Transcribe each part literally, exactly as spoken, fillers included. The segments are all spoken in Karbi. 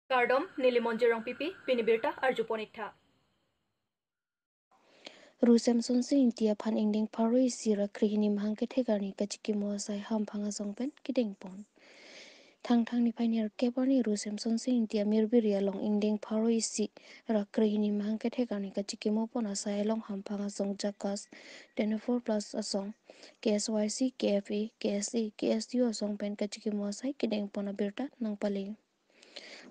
Kardom, neli Monjir Rongpipi, pini birta arjupon-iktha. Ru Semsonsing Ingti aphan ingdeng pharo isi ra krehini mahang kethek arni kachikimo asai hamphang asong pen kedengpon. Thangthang niphai nerkep arni Ru Semsonsing Ingti amirbiri along ingdeng pharo isi ra krehini mahang kethek arni kachikimopon asai along hamphang asong JACAS, twenty-four plus asong, K S Y C, K F A, K S A, K S U asong pen kachikimo asai kedengpon abirta nangpale.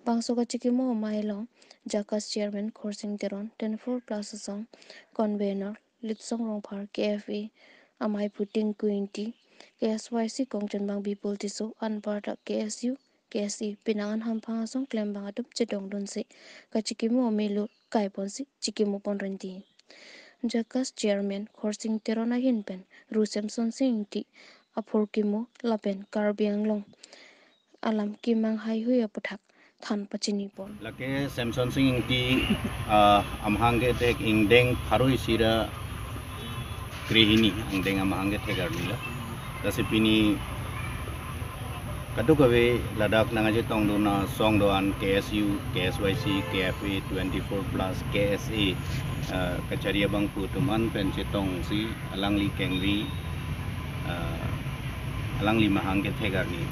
Bangso kachikimo amei along JACAS Chairman Khorsing Teron, twenty-four plus asong, Convener Litsong Rongphar, K F A amei aphu Tinku Ingti, K S Y C kongchunbang Bipul Tisso, anparta K S U, K S A penang an hamphang asong klembang atum chetongdunsi kachikimo amei lo kaiponsi chikimopon renti. JACAS Chairman Khorsing Teron ahin pen Ru Semsonsing Ingti aphurkimo lapen Karbi Anglong alam kemang haihui aputhak than pachinipon. Lake Semsonsing Ingti, ah, amahang kethek ingdeng pharo isi ra krehini, ingdeng amahang kethek arni lo. Lasi pini kadokave ladak nangchetongdun asong do-an K S U, K S Y C, K F A, twenty-four plus, K S A, ah, kachari abangphu atum an pen chetongsi alangli kengri, ah, alangli mahang kethek arni,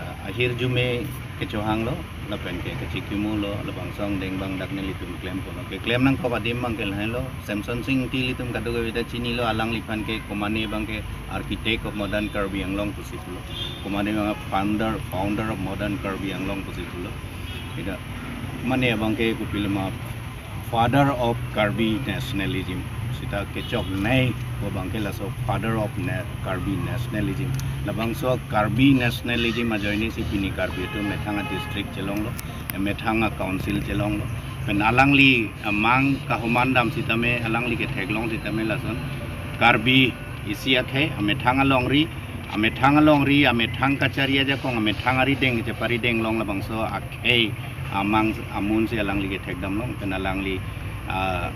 ah, ahirjume kechohanglo, lapen ke kachikimolo, labangso angdeng abang dak nelitum klemponlo. Keklem nangkok adim abang ke lahenlo, Semsonsing Ingti ilitum kadokave ta chinilo, alangliphan ke komane abang ke architect of modern Karbi Anglong pusi pulo. Komane abang founder, founder of modern Karbi Anglong pusi pulo. Ida mane abang ke kopiloma father of Karbi nationalism. Sita kechoknei pu abang ke laso father of na-, Karbi nationalism. Labangso Karbi nationalism ajoine si pini Karbi atum methang a-district chelonglo, methang a-council chelonglo. Pen alangli amang kahoman dam sitame, alangli ketheklong sitame lason Karbi isi akhei, amethang alongri, amethang alongri, amethang kachari ajakong, amethang arideng, chepari denglong labangso akhei amang amunsi alangli kethekdamlong, pen alangli, ah,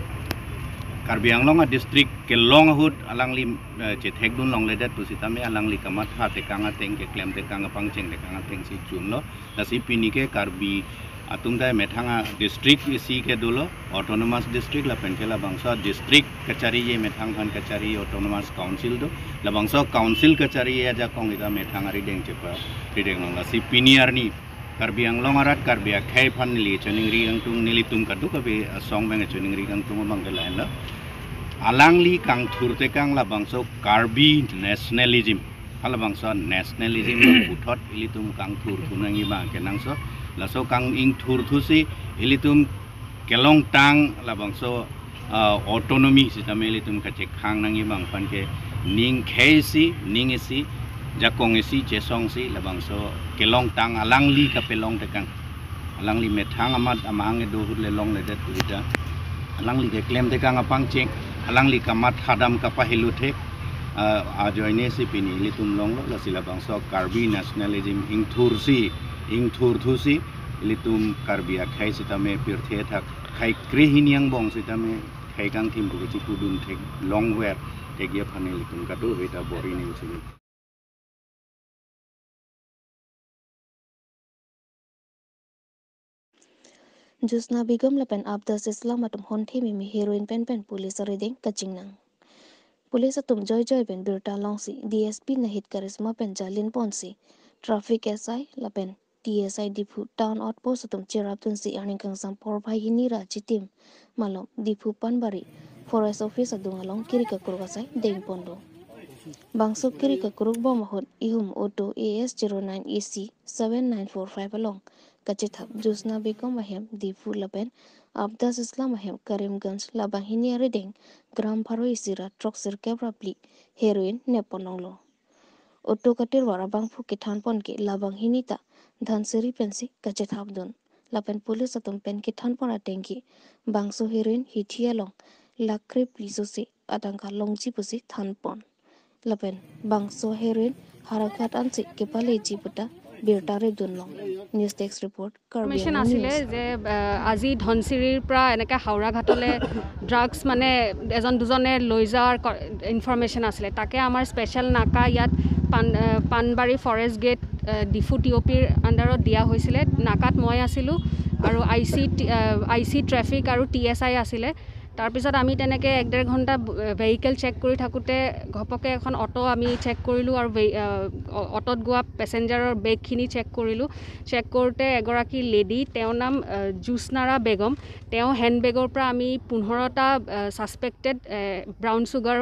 Karbi Anglong a-district kelong ahut alangli, eh, chethekdun longledet pusitame alangli kamatha tekang ateng, keklem tekang, apangcheng tekang atengsi chunlo. Lasi pini ke Karbi atum ta methang a-district isi ke dolo, autonomous district lapen ke labangso district kachariji methang aphan kachariji autonomous council do, labangso council kachariji ajakong ita methang arideng chepa rideng long. Lasi pini arni Karbi Anglong arat Karbi akhei aphan neli choningri kangtung, nelitum kadokave asong abang choningri kangtung abang ke lahenlo. Alangli kangthur tekang labangso Karbi nationalism. Halabangso nationalism puthot ilitum kangthurthu nangji abang ke nangso. Laso kang-ingthurthusi ilitum kelongtang labangso, ah, autonomy sitame ilitum kachekhang nangji abang aphan ke ning khei isi, ning isi, jakong isi, chesong isi, labangso kelongtang alangli kapelong tekang. Alangli methang amat amahang kedo ahut le longledet pu sita. Alangli keklem tekang apangcheng, alangli kamathadam kapahelo thek, ah, ajoine si pini ilitum longlo, lasi labangso Karbi nationalism ingthursi, ingthurthusi, ilitum Karbi akhei sitame pirthe athak khei krehini angbong sitame khei kangthim pu kachipudun theklongver thekji aphan ilitum kadokave ta bor-i nangji. Josna Begum lapen Abdas Islam atum honthe mimi heroin penpen police arideng kachingnang. Police atum joijoi pen birta longsi D S P Nahid Karisma pen jalinponsi traffic S I lapen T S I Diphu Town Outpost atum cherapdunsi arni kangsam porphai hini ra chitim malom Diphu Panbari Forest Office adung along kiri kakruk asai dengpon do. Bangso kiri kakruk bom ahut ihum auto A S zero nine A C seven nine four five along kachethap Josna Begum ahem Diphu lapen Abdas Islam ahem Karimganj labang hini arideng gram pharo isi ra throksi kep ra phli heroin neppon longlo. Auto katirwar abangphu kethanpon ke labang hini ta Dhansiri pensi kachethapdun. Lapen police atum pen kethanpon ateng ke bangso heroin hithi along lakh kre phli sosi atangka longji pusi thanpon. Lapen bangso heroin Howraghat ansi kepaleji puta birta repdunlong. News Desk Report, Karbi Information Anglong আছিলে News. যে, আহ, আজি ধনচিৰিৰ পৰা এনেকে হাওৰাঘাটলৈ ড্ৰাগছ মানে এজন দুজনে লৈ যোৱাৰ ক-, ইনফৰমেশ্যন আছিলে। তাকে আমাৰ স্পেচিয়েল নাকা ইয়াত পান-, আহ, পানবাৰী ফৰেষ্ট গেট ডিফু টি অ' পিৰ আণ্ডাৰত দিয়া হৈছিলে। নাকাত মই আছিলোঁ আৰু I C I C traffic আৰু টি এছ আই আছিলে। তাৰপিছত আমি তেনেকৈ এক ডেৰ ঘণ্টা ভেহিকেল চেক কৰি থাকোঁতে ঘপকে এখন অটো আমি চেক কৰিলোঁ আৰু ভে- আহ, অ- অটোত গোৱা পেচেঞ্জাৰৰ বেগখিনি চেক কৰিলোঁ। চেক কৰোঁতে এগৰাকী লেডি, তেওঁৰ নাম আহ, জোচনাৰা বেগম। তেওঁ হেণ্ডবেগৰ পৰা আমি পোন্ধৰটা ছাছপেক্টেড ব্ৰাউন চুগাৰ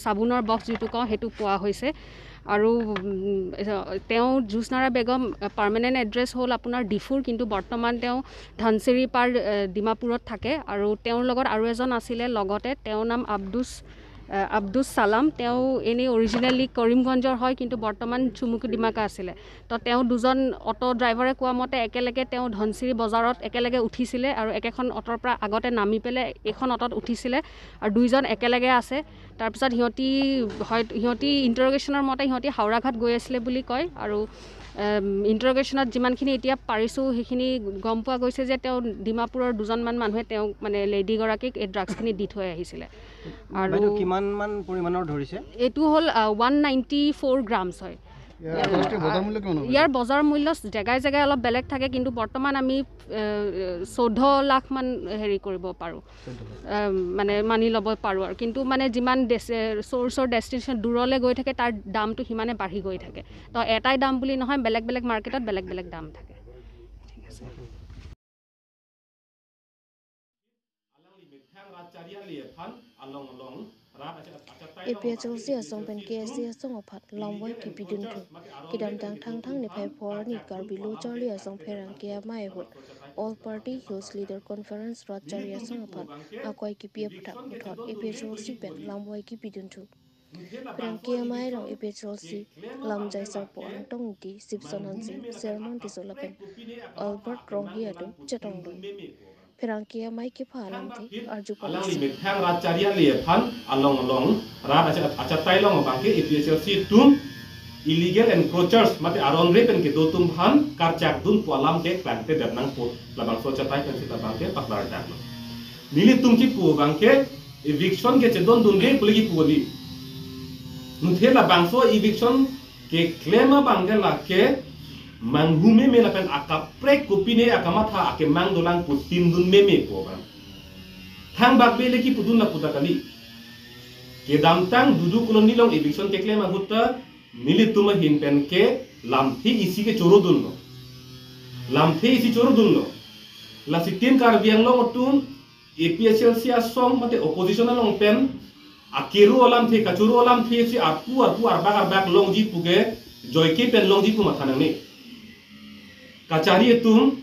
চাবোনৰ বক্স যিটো কওঁ, সেইটো পোৱা হৈছে। আৰু উম, তেওঁ জোচনাৰা বেগম পাৰ্মানেণ্ট এড্ৰেছ হ'ল আপোনাৰ ডিফুৰ, কিন্তু বৰ্তমান তেওঁ ধনচিৰি পাৰ আহ, ডিমাপুৰত থাকে। আৰু তেওঁৰ লগত আৰু এজন আছিলে লগতে, তেওঁৰ নাম আব্দুছ আহ, আব্দুছ চালাম। তেওঁ এনেই অৰিজিনেলি কৰিমগঞ্জৰ হয়, কিন্তু বৰ্তমান চুমুকি ডিমাকা আছিলে। তো তেওঁ দুজন অটো ড্ৰাইভাৰে কোৱা মতে একেলগে তেওঁ ধনচিৰি বজাৰত একেলগে উঠিছিলে আৰু একেখন অটোৰ পৰা আগতে নামি পেলাই এইখন অটোত উঠিছিলে আৰু দুইজন একেলগে আছে। তাৰপিছত সিহঁতি হয়, সিহঁতি ইণ্টাৰগেশ্যনৰ মতে সিহঁতি হাওৰাঘাট গৈ আছিলে বুলি কয়। আৰু ইণ্টাৰগেশ্যনত যিমানখিনি এতিয়া পাৰিছোঁ, সেইখিনি গম পোৱা গৈছে যে তেওঁ ডিমাপুৰৰ দুজনমান মানুহে তেওঁক, মানে, লেডিগৰাকীক এই ড্ৰাগছখিনি দি থৈ আহিছিলে। আৰু বাইদেউ, কিমান মান পৰিমাণৰ ধৰিছে? এইটো হ'ল ওৱান নাইণ্টি ফ'ৰ গ্ৰামছ হয়। ইয়াৰ আন্তঃৰাষ্ট্ৰীয় বজাৰ মূল্য কিমান হ'ব? ইয়াৰ বজাৰ মূল্য জেগাই জেগাই অলপ বেলেগ থাকে, কিন্তু বৰ্তমান আমি চৈধ্য লাখ মান হেৰি কৰিব পাৰোঁ। মানে মানি ল'ব পাৰোঁ আৰু। কিন্তু মানে যিমান চ'ৰ্চৰ ডেষ্টিনেশ্যন দূৰলৈ গৈ থাকে, তাৰ দামটো সিমানে বাঢ়ি গৈ থাকে। তো এটাই দাম বুলি নহয়, বেলেগ বেলেগ মাৰ্কেটত বেলেগ বেলেগ দাম থাকে। ঠিক আছে। A P H L C asong pen K S A asong aphan lamvoi kipidun thu. Kedamtang Thangthang niphai pho arni Karbi Lo Charli Asong Pherangke Amei ahut All Party Youth Leader Conference Rat Charli Asong aphan akoi kipi aphuthak puthot A P H L C pen lamvoi kipidun thu. Pherangke Amei along A P H L C lamjai sarpo Angtong Ingti, Sibson Hanse, Sermon Tisso lapen Albert Ronghi atum chetongdun. Pherangke Amei kepha alamthe arju alang pon isi. Limit thang rat chari ali aphan along along rat acha achatai along abangke A P H L C atum illegal encroachers mate aron re pen kedo atum aphan karchak dun pu alam ke klangte det nangpo, labangso achatai pensi labangke paklar daklo. Nelitum kipu abangke eviction ke chedondunde pu le kipu kali. Nuthe labangso eviction keklem abangke lake manghu meme lapen akaprek kopine akamatha akemang dolang pu timdun meme pu abang. Thangbak be le kipudun lapu ta kali. Kedamtang Dudu Colony along eviction keklem ahut ta nelitum ahin pen ke lamthe isi ke chorodunlo. Lamthe isi chorodunlo. Lasi tim Karbi Anglong atum A P H L C asong mate opposition along pen akero alamthe, kachoro alamthe si arpu arpu arbak arbak longji pu ke joike pen longji pu matha nangne. Kachari atum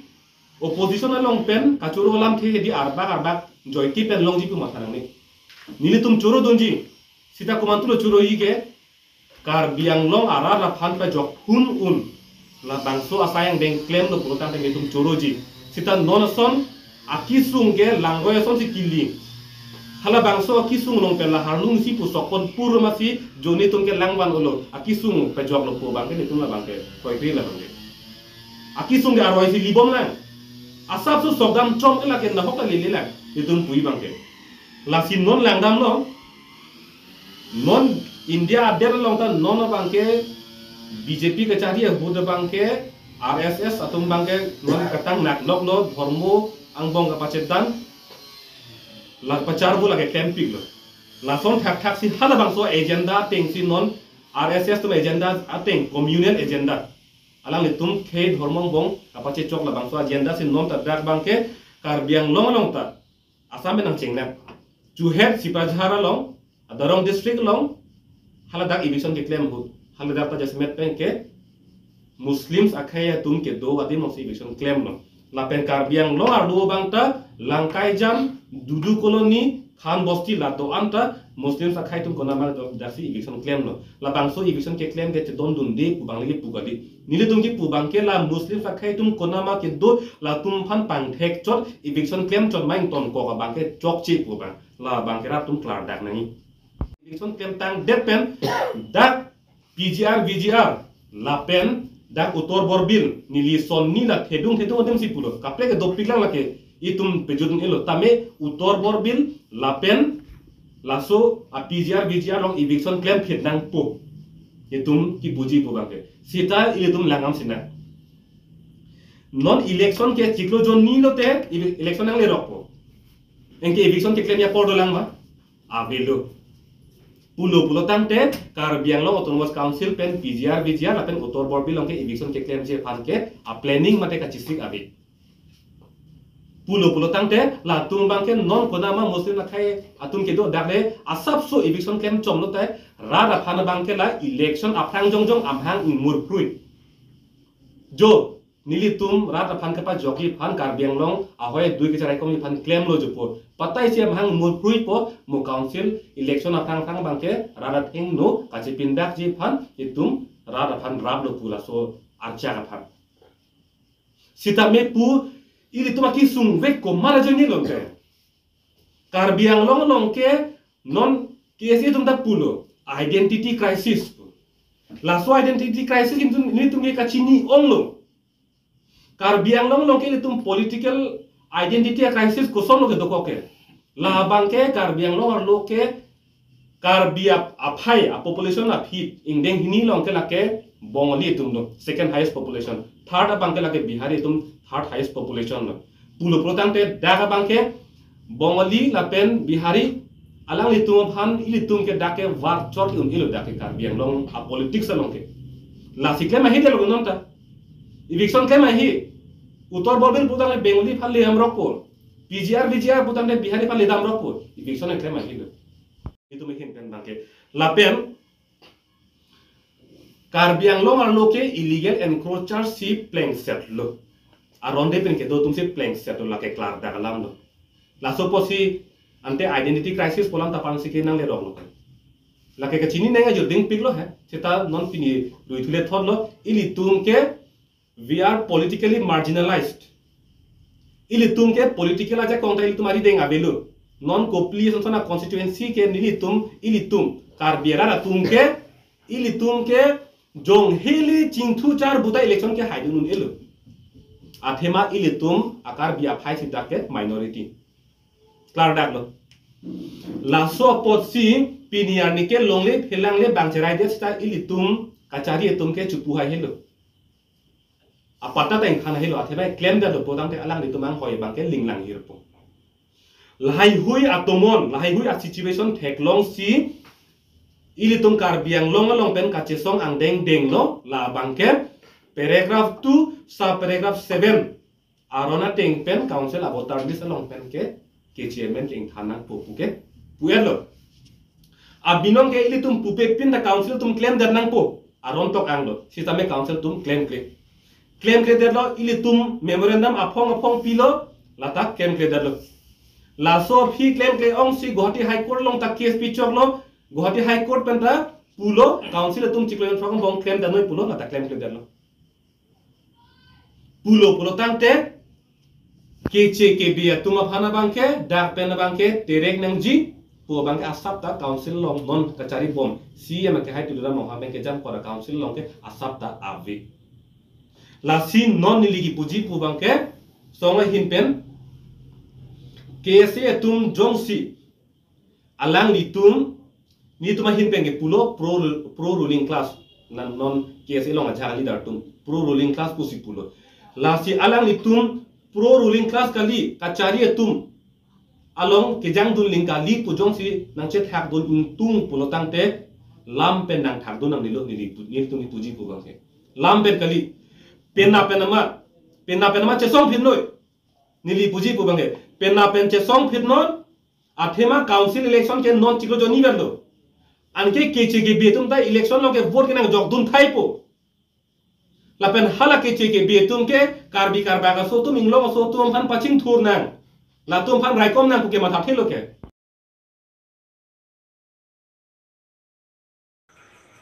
opposition along pen kachoro alamthe hedi arbak arbak joike pen longji pu matha nangne. Nelitum chorodunji, seta komantulo choroji ke, Karbi Anglong arat aphan pajok hun un. Labangso asai angdeng klemlo pulotangte nelitum choroji. Seta non ason akisung ke langroi asonsi kili. Halabangso akisung along pen la harlung si pusokpon pur masi joni atum ke langvan ulo. Akisung pajoklo pu abangke nelitum labangke koikri labangke. Akisung ke aroi si libom lang. Asapso sokdam chom ke lake nahok lele lang. Nelitum pu abangke. Lasi non langdamlo. Non India adet along ta non abangke B J P kachari ahut abangke R S S atum abangke non katang nakloklo, dhormo angbong kapachetdan, la pacharbo lake klempiklo. Lason thakthak si halabangso agenda ateng si non R S S atum agenda ateng communal agenda. Alanglitum khei dhormo angbong kapachechok labangso agenda si non ta dak abangke Karbi Anglong along ta Assam pen nangchengnat. Chuhet Sipajar along, Darrong district along, haladak eviction keklem ahut, haladak ta jasemet pen ke Muslims akhei atum kedo adim alongsi eviction klemlo. Lapen Karbi Anglong arlo abang ta Langkaijam, Dudu Colony, Khan Bosti la do-an ta Muslims akhei atum konama do-, dasi eviction klemlo. Labangso eviction keklem ke chedondunde pu abang lagi pu kali. Nelitum kipu abangke la Muslims akhei atum konama kedo latum aphan pangthek chot eviction klem chot ma ingtonkok abangke chokche pu abang. Labangke rat atum klardak nangji. Eviction klemtangdet pen dak P G R, V G R lapen dak Uttar Borbil neli son ni la thedung thedung adim si pulo. Kaprek ke dopik lang lake itum pejut elo tame Uttar Borbil lapen laso a P G R, V G R along eviction klemphit nangpo. Itum kipuji pu abangke. Sita ilitum langdam sinang. Non election ke chiklo jonni lote ele-, election nanglerokpo. Anke eviction keklem apor dolang ma? Avelo. Pulo pulo tangte Karbi Anglong Autonomous Council pen P G R, V G R lapen Uttar Borbil along ke eviction keklemji aphan ke a planning mate kachesik ave. Pulo pulo tangte latum abangke non konama Muslim akhei atum kedo dak le asapso eviction klem chomlo te rat aphan abangke la election aphrang jongjong amahang ingmurprui. Jo, nelitum rat aphan kepajokji aphan Karbi Anglong ahoi adui kecharaikomji aphan klemlo jo pu. Patai si amahang ingmurpruipo, mo council election aphrang aphrang abangke rat athengno kachepindakji aphan itum rat aphan raplo pu laso archak aphan. Sitame pu ilitum akesung vek komat ajoine longke. Karbi Anglong along ke non K S A atum ta pulo identity crisis pu. Laso identity crisis itum, ilitum ke kachini onglo. Karbi Anglong along ke ilitum political identity crisis kosonlo kedokok ke. La abangke Karbi Anglong arlo ke Karbi ap-, aphai, a population aphi, ingdeng hini along ke lake Bongali atum do, second highest population. Third abangke lake Bihari atum, third highest population do. Pulo pulo tangte dak abangke Bongali lapen Bihari alanglitum aphan ilitum ke dak ke var chot un-elo dak ke Karbi Anglong a politics along ke. Lasi klem ahi delo non ta. Eviction klem ahi. Uttar Borbil putangte Bengali aphan ledamrokpo. P G R, V G R putangte Bihari aphan ledamrokpo. Eviction klem ahilo. Itum ahin pen abangke. Lapen Karbi Anglong arlo ke illegal encroacher si plengsetlo. Aron de pen kedo atum si plengsetlo lake klardak alam lo. Laso apotsi ante identity crisis pu alam ta aphansi ke nangleroklo. Lake kachini neng ajor dingpiklo he. Sita non pini rui thule thotlo. Ilitum ke we are politically marginalized. Ilitum ke political ajakong ta ilitum arideng avelo. Non kopili son son a constituency ke nelitum, ilitum Karbi arat atum ke, ilitum ke jong heli chingthu char buta election ke haidun un-elo. Athema ilitum a Karbi aphai si dak ke minority. Klardaklo. Laso apotsi pini arni ke longle phelangle bang cherai det sita ilitum kachari atum ke chupu hai helo. Apatta ta ingthan ahilo, athema klemdetlo putangte alanglitum anghoi abangke linglang hirpo. Lahaihui atomon, lahaihui a situation theklongsi ilitum Karbi Anglong along pen kachesong angdeng denglo, la abangke paragraph two, sub paragraph seven aron ateng pen council a voter list along pen ke keche amendment ke ingthan nangpo pu ke pu-etlo. Abinong ke ilitum pupe pin ta council atum klemdet nangpo. Aron tok anglo. Sitame council atum klemkle. Klemkledetlo, ilitum memorandum aphong aphong pilo, lata klemkledetlo. Laso aphi klemkle ongsi Guwahati High Court along ta case pichoklo, Guwahati High Court pen ta pulo, council atum chiklo jon phrong bong klemdetnoi pulo, lata klemkledetlo. Pulo pulo tangte keche kebe atum aphan abangke, dak pen abangke terek nangji pu abangke asap ta council along non kachari bom. C E M ke hai Tuliram Ronghang abangke jam kora council along ke asap ta ave. Lasi non neli kipuji pu abangke song ahin pen K S A atum jongsi alanglitum, nelitum ahin pen ke pulo pro, pro ruling class. Na non K S A along ajak leader atum pro ruling class pusi pulo. Lasi alanglitum pro ruling class kali, kachari atum along kejangdun ling kali pu jongsi nangchethakdun ingtung pulo tangte lam pen nangthakdun nangnelo neli pu, nelitum kipuji pu abangke. Lam pen kali. Penap pen amat, penap pen amat chesong phitnoi. Neli puji pu abangke. Penap pen chesong phitnon. Athema council election ke non chiklo jonni verlo. Anke keche kebe atum ta election along ke vote ke nangjokdun thaipo. Lapen hala keche kebe atum ke Karbi Karbak aso atum, Inglong aso atum aphan pachingthur nang. Latum aphan raikom nang pu ke mathathelo ke.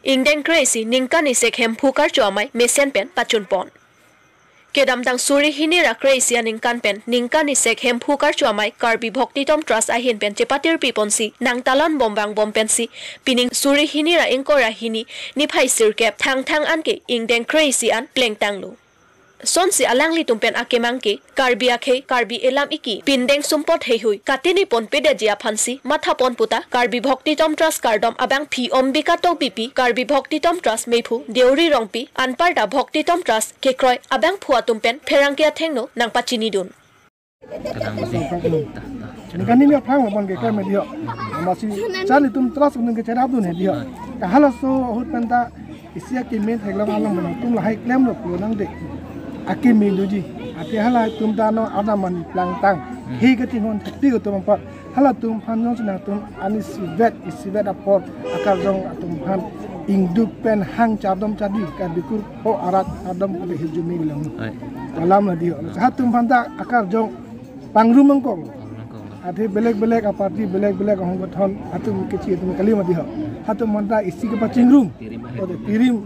Ingdeng kre-isi ningkan isek Hemphu Karcho Amei mesen pen pachunpon. Kedamtang suri hini ra kre-isi aningkan pen ningkan isek Hemphu Karcho Amei Karbi Bhaktitom Trust ahin pen chepatirpi ponsi nangtalan bom vangbom pensi pining suri hini ra ingkoi ra hini niphai sirkep Thangthang an ke ingdeng kre-isi an plengtanglo. Sonsi alanglitum pen akemang ke Karbi akhei, Karbi elam iki, pindeng sumpot heihui katini ponpedeji aphansi mathapon puta Karbi Bhaktitom Trust kardom abang phi Ombika Tokbipi, Karbi Bhaktitom Trust meiphu Deuri Rongpi, anparta Bhaktitom Trust kekroi abangphu atum pen pherangke athengno nangpachinidun. Kadang masih. Tah, tah. Ningkan hini aphrang abang ke kami diho. Amatsi chalitum trust nung ke cherap dun he diho. Kahalaso ahut penta isi akimi theklong alam mana tum lahai klemlo pulo nangde. Akimi doji. Athe halatum ta non ada mani plangtang. Hmm. He kachinghon thekti atum apot. Halatum aphan jongsi nangtum ani isivet, isivet apor akarjong atum aphan ingduk pen hang chardom chardi, Karbi kur ho arat chardom kali hirjumi bilang. Hai. Alam la diho. Hatum aphan ta akarjong pangrum angkong. Pangrum angkong. Athe belek belek aparty, belek belek ahong gothan, hatum kechi atum kali ma diho. Hatum aphan ta isi kepachingrum. Tirim ahem. Ode tirim,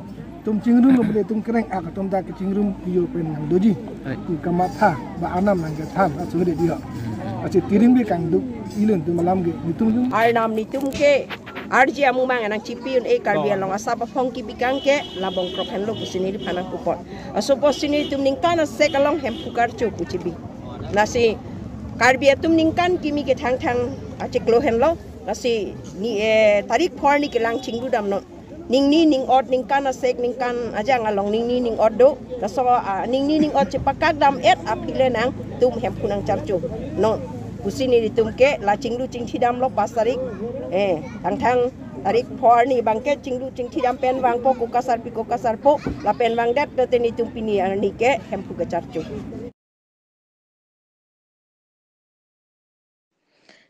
tum chingrumlo bole tum kereng ak atum ta kechingrum iyo pen nangdoji. Hai. Ku kamatha ba anam nangkethan asu de diho. Hmm. Achi tirim ke kangduk ilun tum alam ke nitum tum. Arnam nitum ke arji amumang nangchipi un-e Karbi along asap aphong kibikang ke labong krok henlo pusi neliphan nangkupon. Asopo si nelitum ningkan asek along hemphu karcho pu chibi. Lasi Karbi atum ningkan kimi ke thangthang achiklo henlo. Lasi ni, eh, tarik pho arni kelang chingru damnon. Ningni ning-ot ningkan asek ningkan ajang along ningni ning-ot do. Laso, ah, ningni ning-ot chepakak dam-et aphi le nangtum hemphu nangcharcho non pusi nelitum ke la chinglu chingthi damlo pas tarik. Eh, thangthang tarik pho arni abang ke chinglu chingthi dam pen vangpo, koka sarpi koka sarpo lapen vangdet dote nelitum pini arni ke hemphu kacharcho.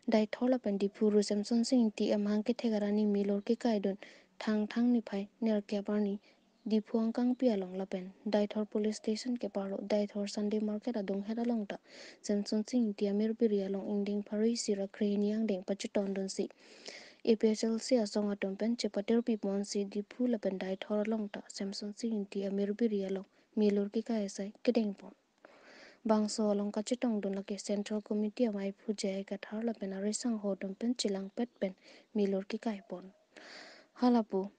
Deithor lapen Diphu Ru Semsonsing Ingti amahang kethek arani milor kekaidun Thangthang niphai nerkep arni Diphu angkangpi along lapen Deithor Police Station keparlo Deithor Sunday Market adunghet along ta Semsonsing Ingti amirpiri along ingdeng pharo isi ra krehini angdeng pachetondunsi A P H L C asong atum pen chepatirpi ponsi Diphu lapen Deithor along ta Semsonsing Ingti amirpiri along milor kekai asai kedengpon. Bangso along kachetongdun lake Central Committee amaiphu J I Kathar lapen ari sangho atum pen chelangpet pen milor kekaipon. Halapu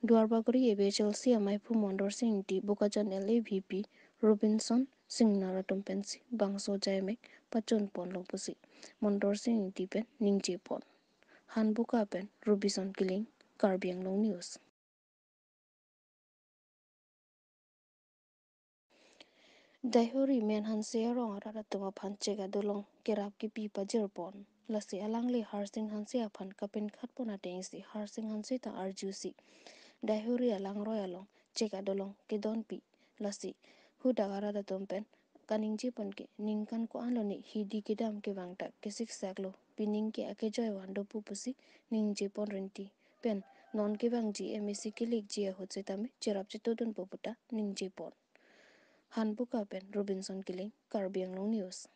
Duarbagori A P H L C amaiphu Mondorsing Ingti, Bokajan L A V P Robinson Singnar atum pensi bangso jaimek pachunponlo pusi Mondorsing Ingti pen ningjepon. Hanbuka pen Robinson Killing, Karbi Anglong News. Daihori Menhanse arong arat atum aphan chek adolong kerap kepi pajirpon. Lasi alangli Harsing Hanse aphan kapinkhatpon atengsi Harsing Hanse ta arjusi Daihori alangroi along chek adolong kedonpi. Lasi hudak arat atum pen kaningjepon ke ningkan ko-anlo ne hidi kedam kevang ta kesiksak lo, pining ke akejoi van dopo pusi ningjepon rinti pen non kevangji M A C kelekji ahut setame cherap chetodunpo puta ningjepon. Hanbuka pen Robinson Killing, Karbi Anglong News.